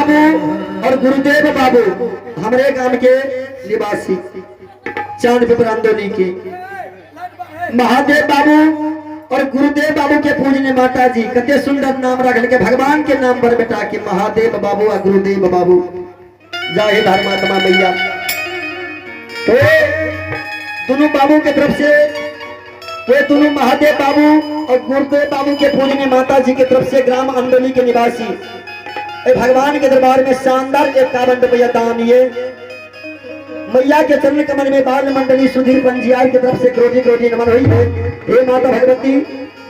बाबू और गुरुदेव बाबू हमरे गांव के निवासी चांद पेपर आंदोली के महादेव बाबू और गुरुदेव बाबू के पूजने माता जी कते सुंदर नाम रखल के भगवान के नाम पर बेटा के महादेव बाबू और गुरुदेव बाबू। जय हे धर्मात्मा मैया। तो दोनों बाबू के तरफ से, वे दोनों महादेव बाबू और गुरुदेव बाबू के पूजने माता जी के तरफ से ग्राम अंदोली के निवासी ए भगवान के दरबार में शानदार 51 रुपया दान ये मैया के चरण कमल में बाल मंडली सुधीर पंजियार की तरफ से क्रोधी क्रोधी नमन हुई है। हे माता भगवती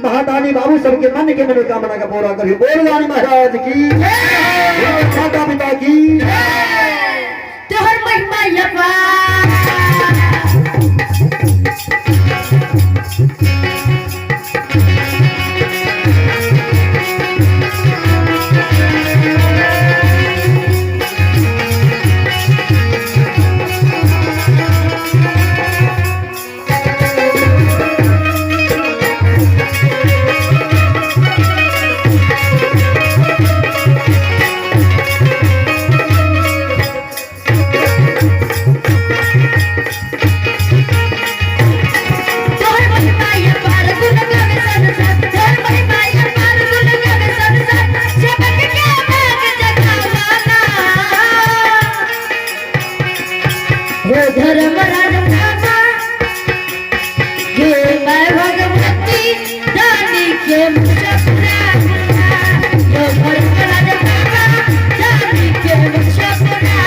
महादानी बाबू सबके मन के मनोकामना का पूरा करियो। बोल रानी महाराज की, माता पिता की। तोहर महिमा अपार। तोहर महिमा अपार गुण गावे संसार। तोहर महिमा अपार गुण गावे संसार। सेवक के भाग जगावाना। हो धर्मराज बाबा के मैं भगवती दानी के मुसफरा। हो धर्मराज बाबा दानी के मुसफरा।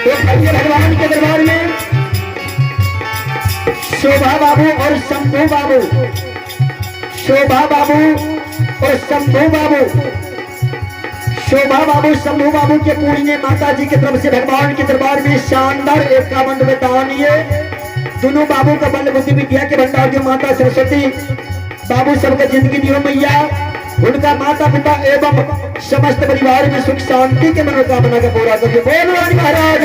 तो भव्य भगवान के दरबार में शोभा बाबू और शंभू बाबू, शोभा बाबू और शंभू बाबू, शोभा बाबू शंभू बाबू के पूजने माता जी की तरफ से भगवान के दरबार में शानदार 51 रुपए दान ये दोनों बाबू का बल बुद्धि विद्या के भंडार जो माता सरस्वती बाबू सबके जिंदगी दियो मैया। उनका माता पिता एवं समस्त परिवार में सुख शांति के मनोकामना का पूरा करिए। बोलो रानी महाराज।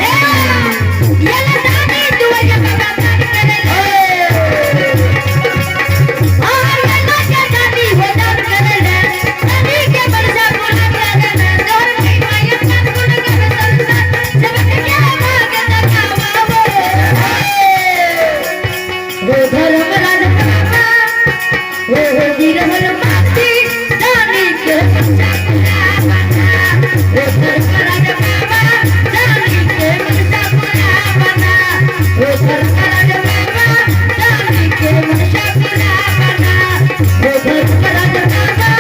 ये दानी दुआया बाबा दान करे और ये के दानी हो दान करे दानी के बरसा पूरा करे तोहर महिमा अपार गुण गावे संसार। सेवक के भाग जगावा। हो धर्मराज बाबा हो वीरहर माती दानी के मनसा पूरा बना। हो धर्मराज बाबा दानी के मनसा पूरा बना। हो धर्मराज बाबा दानी के मनसा पूरा बना। हो धर्मराज बाबा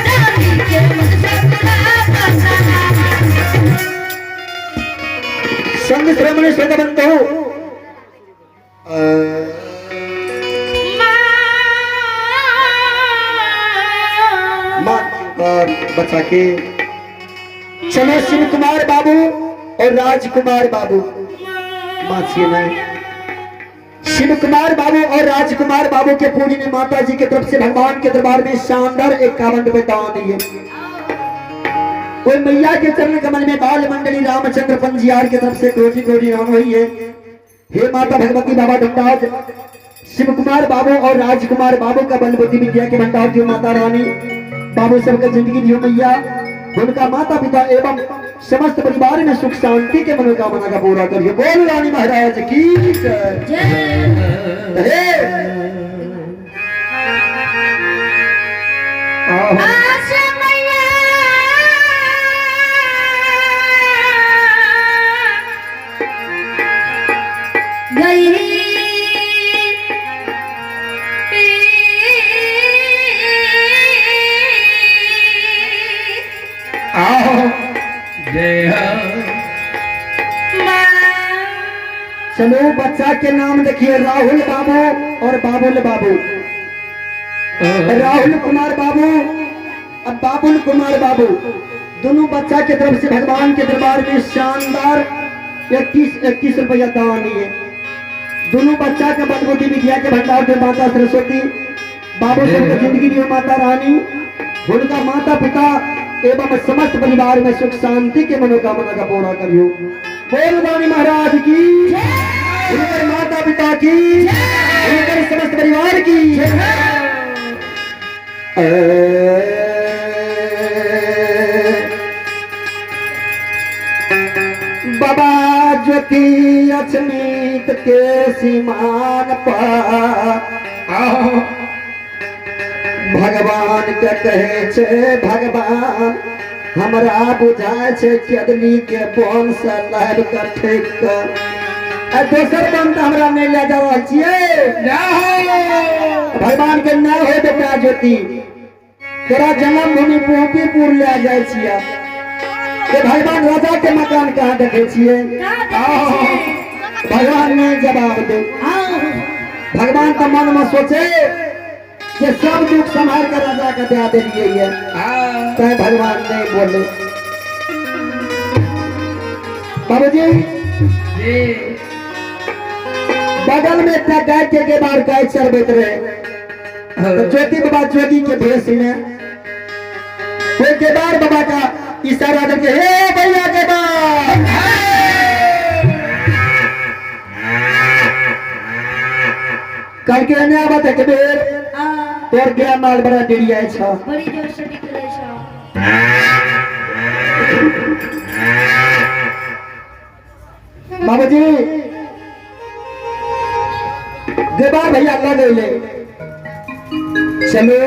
दानी के मनसा पूरा बना। संग श्रमण श्वेत बंधु माँ और बच्चा के चलो शिव कुमार बाबू और राजकुमार बाबू माछी नहीं शिव कुमार बाबू और राजकुमार बाबू के पूजने माता जी के तरफ से भगवान के दरबार में शानदार 51 रुपए दान दिए। कोई मैया के चरण कमल में बाल मंडली रामचंद्र पंजियार के तरफ से कोटि कोटि नमन हुई है। हे माता भगवती बाबा ढूंढाज शिव कुमार बाबू और राजकुमार बाबू का बल बुद्धि विद्या के भंडार जो माता रानी बाबू सबका जिंदगी दियो मैया। उनका माता पिता एवं समस्त परिवार में सुख शांति के मनोकामना का पूरा करिए। बोल रानी महाराज की जय। हे आश मैया गई आओ जय हो। चलो बच्चा के नाम देखिए, राहुल बाबू और बाबुल बाबू, राहुल कुमार बाबू और बाबुल कुमार बाबू, दोनों बच्चा के तरफ से भगवान के दरबार में शानदार 21-21 रुपया दान है। दोनों बच्चा के बलबुद्धि विद्या के भंडार के माता सरस्वती बाबू सबके जिंदगी दियो माता रानी, उनका माता पिता एवं समस्त परिवार में सुख शांति के मनोकामना का पूरा करियो। बोल रानी महाराज की, उनके माता पिता की, उनके समस्त परिवार की। ज्योति अछमीत के सीमान पर भगवान के कहे छे भगवान हमरा बुझाय छे केदली के बन से लाबि के ठेक के आ दोसर बन तऽ हमरा नहि लए जा रहल छियै। भगवान के नहि हो बेटा ज्योति, तोरा जन्मभूमि पुहपीपुर लए जाइ छियै। ते भगवान राजा के मकान कहाँ देखे छियै? भगवान ने जवाब दे। भगवान तऽ मन में सोचे कि सब दुख संभाल के राजा के दे देलिए ये, तैं भगवान नहीं बोले। बाबूजी बगल में एकटा गाय के गेबार गाय चरबैत रहे, तो ज्योति बाबा जोगी के भेष में कोई गेबार बाबा का इशारा करके हे भैया गेबार, कल के ने आवत एक बेर तोर गया माल बड़ा डिरियाय छ, बड़ी जोर से निकले छ। बाबूजी देवा भैया लगेले चलो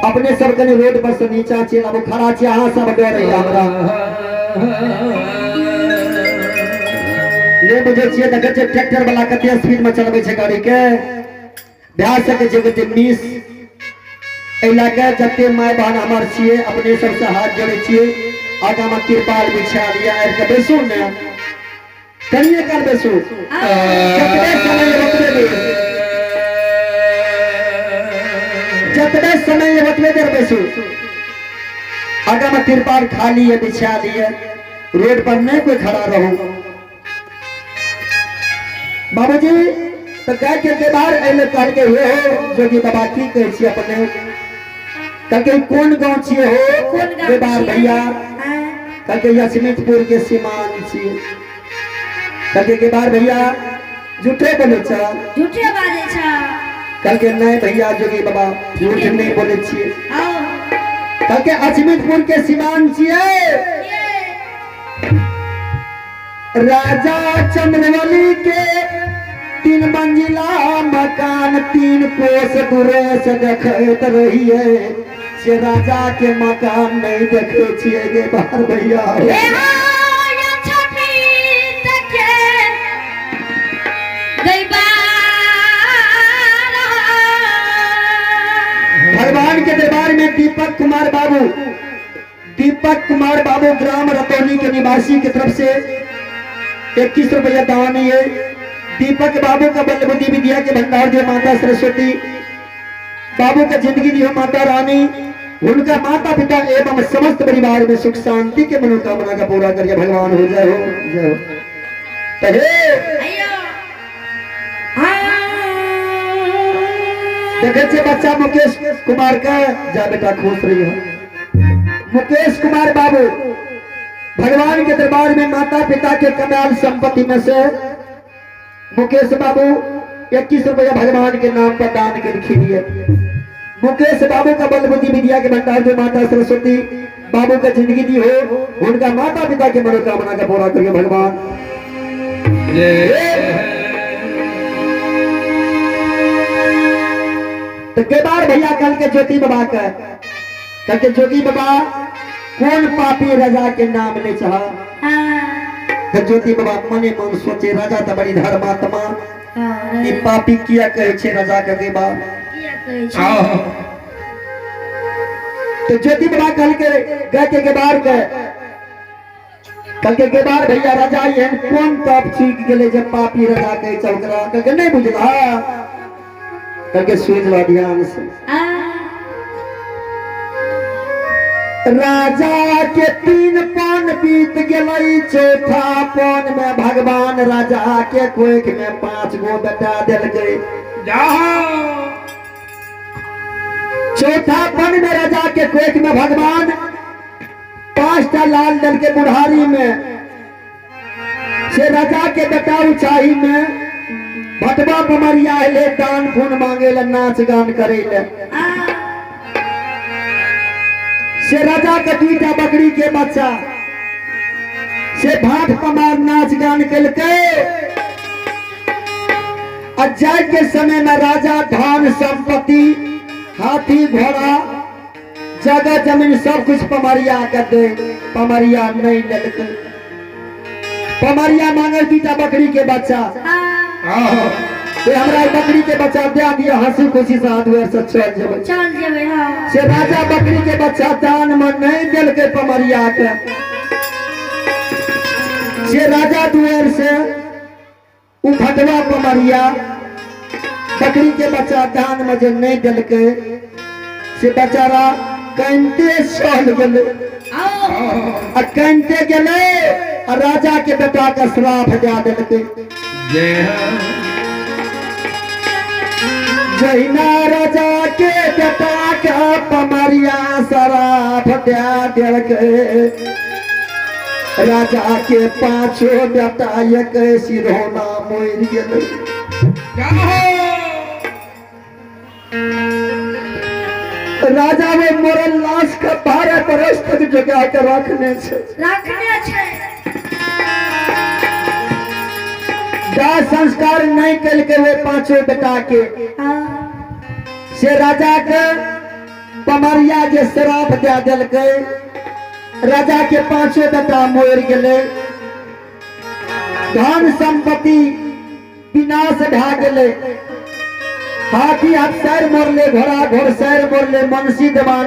अपने सब कनी रोड पर से नीचा चल अब खड़ा छी, अहाँ सब डर रही हमरा नहीं बुझे छियै, देखै छियै ट्रैक्टर वाला कते स्पीड में चलबै छै गाड़ी के, भए सकै छै कते मिस। एहि लए कऽ जते माय बहन हमर छियै अपने सबसँ हाथ जोड़ै छियै, आगाँ मे तिरपाल बिछा लिअ, आबि कऽ बैसू ने, कनिए काल बैसू, जतबे समय ओतबे देर, जतबे समय ओतबे देर बैसू। आगाँ मे तिरपाल खाली है बिछा लिअ, रोड पर नहीं कोई खड़ा रहू। बाबूजी तो गाय के देवार अले कहलकै हे हो जोगी बाबा की कहै छी अपने? कहलकै कोन गांव छियै हो कोन गाँव देवार छियै? भैया? कहलकै यशमितपुर के सीमान छियै। कहलकै देवार भैया झूठे बोलै छ? झूठे बाजै छ। कहलकै नहीं भैया जोगी बाबा झूठ नहीं बोलै छियै। कहलकै अजमितपुर के सीमान छियै। राजा चंद्रवली के 3 मंजिला मकान 3 कोस दूरे से देखैत रहिए, से राजा के मकान नहीं देखे छियै गे बाहर भैया। भगवान के दरबार में दीपक कुमार बाबू, दीपक कुमार बाबू ग्राम रतौनी के निवासी की तरफ से 21 रुपया दान है। दीपक बाबू का बल बुद्धि विद्या के भंडार जो माता सरस्वती, बाबू का जिंदगी दियो माता रानी, उनका माता पिता एवं समस्त परिवार में सुख शांति के मनोकामना का पूरा करिए भगवान। हो जय हो जय हो। तो हे देखे छे बच्चा मुकेश कुमार का, जा बेटा खुश रही हो। मुकेश कुमार बाबू भगवान के दरबार में माता पिता के कमाल संपत्ति में से मुकेश बाबू 21 रुपया भगवान के नाम पर दान के लिए। मुकेश बाबू का बल बुद्धि विद्या के भंडार जो माता सरस्वती बाबू का जिंदगी दी हो, उनका माता पिता के मनोकामना का पूरा करिए भगवान। तो केदार भैया कल के ज्योति बाबा का, कल के ज्योति बाबा कौन पापी राजा के नाम ले चाह? तो ज्योति बाबा मने मन सोचे राजा तो बड़ी धर्मात्मा, ई पापी किया कहे छे राजा के देवा? तो ज्योति बाबा कल के गाय के गेबार के, कल के गेबार भैया राजा एहन कोन पाप छूट गेले जे पापी राजा कहे छौ ओकरा? कल के नहीं बुझला, कल के सुन ला ध्यान से। राजा के 3 पान बीत गेलै, चौथा पान में भगवान राजा के कोख में 5 गो बेटा देलकै। चौथा पान में राजा के कोख में भगवान 5टा लाल देलकै बुढ़ारी में, से राजा के बेटा उचाही में भटवा बमरिया एलै दान पुण्य मांगे ले, नाच गान करे ले। से राजा के 2टा बकरी के बच्चा, से भाट पमार नाच गान केलकै आ जाय के समय में राजा धान संपत्ति हाथी घोड़ा जगह जमीन सब कुछ पमरिया के दे, पमरिया नहीं लेलकै। पमरिया मांगे दूटा बकरी के बच्चा, से हमरा ई बकरी के बच्चा दे दिया, हंसी खुशी से हाथ से चल जेबै। चल जेबै। हाँ। से राजा बकरी के बच्चा दान में नहीं देलकै पमरिया के। से राजा दुआर से उ भटवा पमरिया बकरी के बच्चा दान में जे नहीं देलकै, से बेचारा कनिते चल गेलै। आओ। आ कनिते गेलै आ राजा के बेटा के श्राप दे देलकै। जय हो। जहिना राजा के बेटा के पमरिया श्राप दे देलकै, राजा के पांचो बेटा एक सिरहोना मरि गेलै। जय हो। राजा में मरल लाश के 12 बरस तक जगा के रखने छे, रखने छे। दाह संस्कार नहीं कलके वे पांचों बेटा के। हाँ। से राजा के पमरिया जे श्राप दे देलकै, राजा के पांचों बेटा मरि गेलै, धन संपत्ति विनाश भए गेलै, हाथी अफसर मरले, घोड़ा घोड़सैर मरले, मनसी देवान।